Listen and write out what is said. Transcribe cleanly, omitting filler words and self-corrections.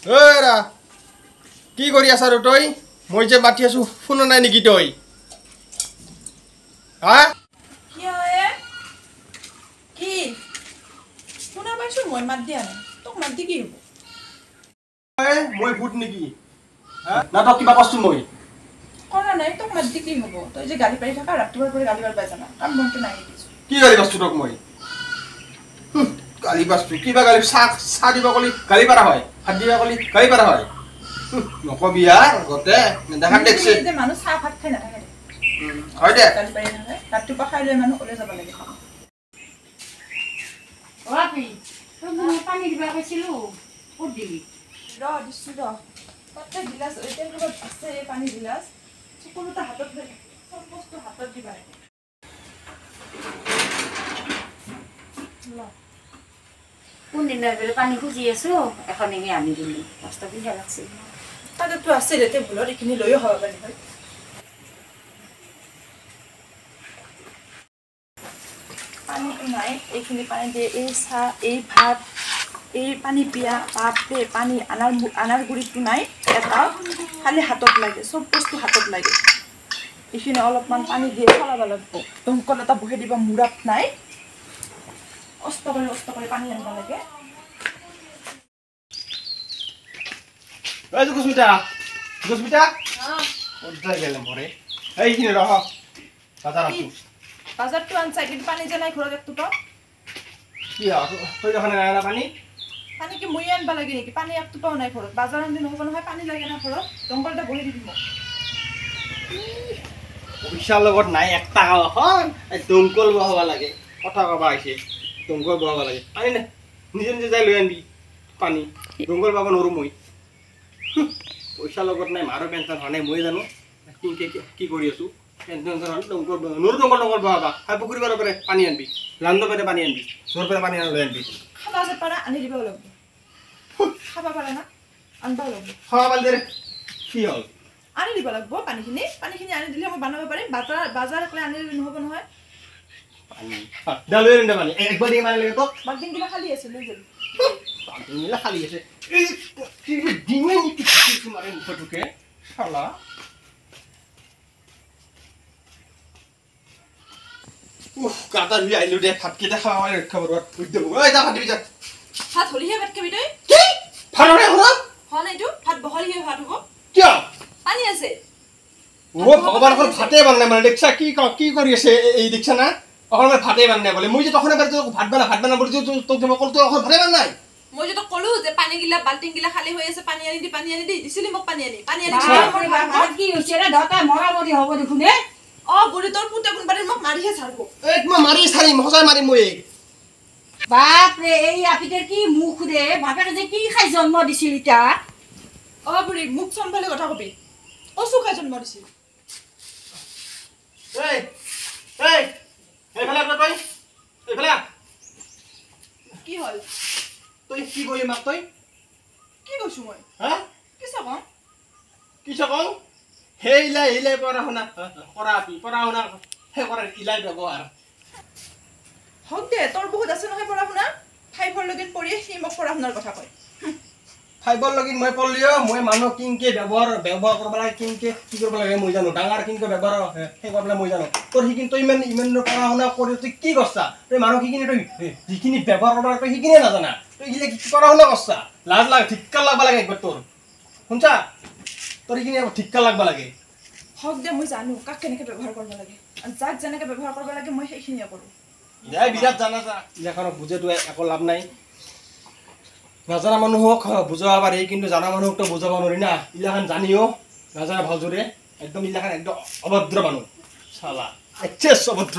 ঐ কি কৰি আছা আৰু তই? মই যে মাতি আছো শুনা নাই নেকি তই? হা কি হয় কি শুনা পাইছো মই, মাত দিয়া নাই তোক, মাত দি কি হ'ব? মই ভূত নেকি? হা না তই কিবা কৰছো? মই কৰা নাই, তোক মাত দি কি হ'ব? তই যে গালি পাৰি থাকা, ৰাতিপুৱাৰ পৰা গালি পাৰিবা জানা, কাম বনটো নাই। কি গালি পাৰছো তোক মই? গালি পাৰছো কিবা? গালি চাহ চাহ দিব কলি গালি পাৰা হয়, ভাত দিবা কলি গালি পাৰা হয়। নকবি আৰ গোটে নেদেখাত দেখছে যে মানুহ চাহ ভাত খাই নাথাকে। হয় দে, গালি পাৰি থাকে, ৰাতিপুৱা খাই লৈ মানুহ ওলাই যাব লাগে। অ আপি, তোক মই পানী দিবা কৈছিলো, ক'ত দিলি? ৰ দিছো ৰ, তাতে গিলাচ টেবুলত আছে পানী গিলাচ, সকলোতে হাতত লৈ চব বস্তু হাতত দিবা লাগে। কোন দিনাৰ পৰা পানী খুজি আছো, এখন এনে আনি দিলি, কষ্ট পিন্ধা লাগছিল। তাতেতো আছে দে টেবুলত, এইখিনি লৈও খাব পাৰি হয়। পানী নাই, এইখিনি পানী দিয়ে এই চাহ এই ভাত এই পানী পিয়া। বাপৰে, পানী আনাৰ আনাৰ গুৰিটো নাই এটা, খালি হাতত লাগে, চব বস্তু হাতত লাগে। এইখিনি অলপমান পানী দিয়ে চলাব লাগিব, দমকল এটা বহাই দিব মূৰত নাই, কষ্ট কৰি কষ্ট কৰি পানী আনিব লাগে। কুস্মিতা, কুস্মিতা, ক'ত গেলে মৰে? এইখিনি ৰহ, বাজাৰ আনছো। বাজাৰটো আনছা, কিন্তু পানী যে নাই ঘৰত একটোপা। কি তই দেখোন নাই আনা পানী? পানী কি মই আনবা লাগে নেকি? পানী একটোপাও নাই ঘৰত, বাজাৰ আনলি নহ'ব নহয়, পানী লাগে না ঘৰত। দমকল এটা বহি দিবি মোক। পইচাৰ লগত নাই এক টকা এখন, দমকল বহাব লাগে, কথা কবা আহিছে, দমকল বহাব লাগে। পানী নে নিজে নিজে যাই লৈ আনবি পানী, দমকল বহাব নোৱাৰো মই। পইচাৰ লগত নাই, মাৰো পেঞ্চন হোৱা নাই, মই জানো কি কি কৰি আছো। পেঞ্চন দমকল নোৱাৰো, দমকল দমকল বহাবা। পুখুৰী পাৰৰ পৰা পানী আনবি, লাণ্ডৰ পৰা পানী আনবি, য'ৰ পৰা পানী লৈ আনবি। খাবা যে পাৰা আনি দিব লাগিব, খাব পাৰা না আনব লাগিব। খাব পাৰিলে কি হ'ল? আনি দিব লাগিব পানীখিনি, পানীখিনি আনি দিলে মই বনাব পাৰিম। বাজাৰ বাজাৰ একলে আনি দিলে নহ'ব নহয়। পানী লৈ আনিম দে, পানী একবাৰ দিয়ে পানী লাগে তোক। বাল্টিংগিলা খালী আছে, লৈ যাবি। বাল্টিংগিলা খালী আছে, দিমে নেকি মাৰে মুখটোকে শালা। উফ, গাটা ধুই আহিলো দে, ভাতকেইটা খাব পাৰি ৰক্ষা কৰবাত। ঐ যা ভাত দিবি যা। ভাত হ'লিহে ভাত খাবি তই? কি ভাত হ'লে ঘৰত হোৱা নাইতো, ভাত বহলিহে ভাত হ'ব। কিয়? পানী আছে। অ ভগৱান, এখন ভাতে বনাই মানে দেখছা কি কি কৰি আছে এই, দেখছা না? অকণ ভাতে বনাই বোলে। মই যে তখন এবাৰ ভাত বনা ভাত বনা বুলি তোক যে মই ক'লো, তই অকণ ভাতে বনাই। মই যে তোক ক'লো যে পানী গিলা বাল্টিং গিলা খালী হৈ আছে, পানী আনি দি, পানী আনি দি, দিছিলি মোক পানী আনি, পানী আনি। কি হৈছে ৰে? দহটা মৰা মৰি হ'ব দেখোন। অ বুঢ়ী, তোৰ পুতে কোনোবা দিন মোক মাৰিহে ছাৰব। এই মই মাৰি ছাৰিম, সঁচাই মাৰিম মই। বাপৰে, এই আপিটাৰ কি মুখ ৰে, বাপেকে যে কি খাই জন্ম দিছিল ইতা। অ বুঢ়ী, মুখ চম্ভালি কথা কবি, কচু খাই জন্ম দিছিল। এই এই এইফালে তই, এইফালে। কি হ'ল? তই কি কলি মাক? তই কি কৈছো মই? হা কিছা কম? কিছা কম? সেই ইলাই পঢ়া শুনা কৰা, পঢ়া শুনা সেই কৰা ইলাই ব্যৱহাৰ। হওক দে, তোৰ বহুত আছে নহয় পঢ়া শুনা, ফাইভৰ লগিন পঢ়িয়ে সি মোক পঢ়া শুনাৰ কথা কয়। ফাইভৰ লগিন মই পঢ়লিও মই মানুহ কিনকে ব্যৱহাৰ ব্যৱহাৰ কৰিব লাগে, কিনকে কি কৰিব লাগে মই জানো, ডাঙৰ কিনকে ব্যৱহাৰ সেই কৰিব লাগে মই জানো। তোৰ সেইখিনি তই ইমান ইমান পঢ়া শুনা কৰি তই কি কৰছা? তই মানুহ সেইখিনি তই যিখিনি ব্যৱহাৰ কৰিব লাগে তই সেইখিনিয়ে নাজানা, তই এইগিলা কি পঢ়া শুনা কৰছা? লাজ লাগে, ধিক্কাৰ লাগবা লাগে একবাৰ তোৰ, শুনছা? তোৰ সেইখিনি ধিক্কাৰ লাগবা লাগে। হওক দে, মই জানো কাক কেনেকৈ ব্যৱহাৰ কৰিব লাগে, যাক যেনেকৈ ব্যৱহাৰ কৰিব লাগে মই সেইখিনিয়ে কৰোঁ। দে বিৰাট জানা যা, এইগিলাখনক বুজেতো একো লাভ নাই। নাজানা মানুহক বুজাব পাৰি, কিন্তু জানা মানুহকতো বুজাব নোৱাৰি না। ইলাখান জানিও নাজানা ভালজোৰে, একদম ইলাখান একদম অভদ্ৰ মানুহ, চালা এক্সেছ অভদ্ৰ।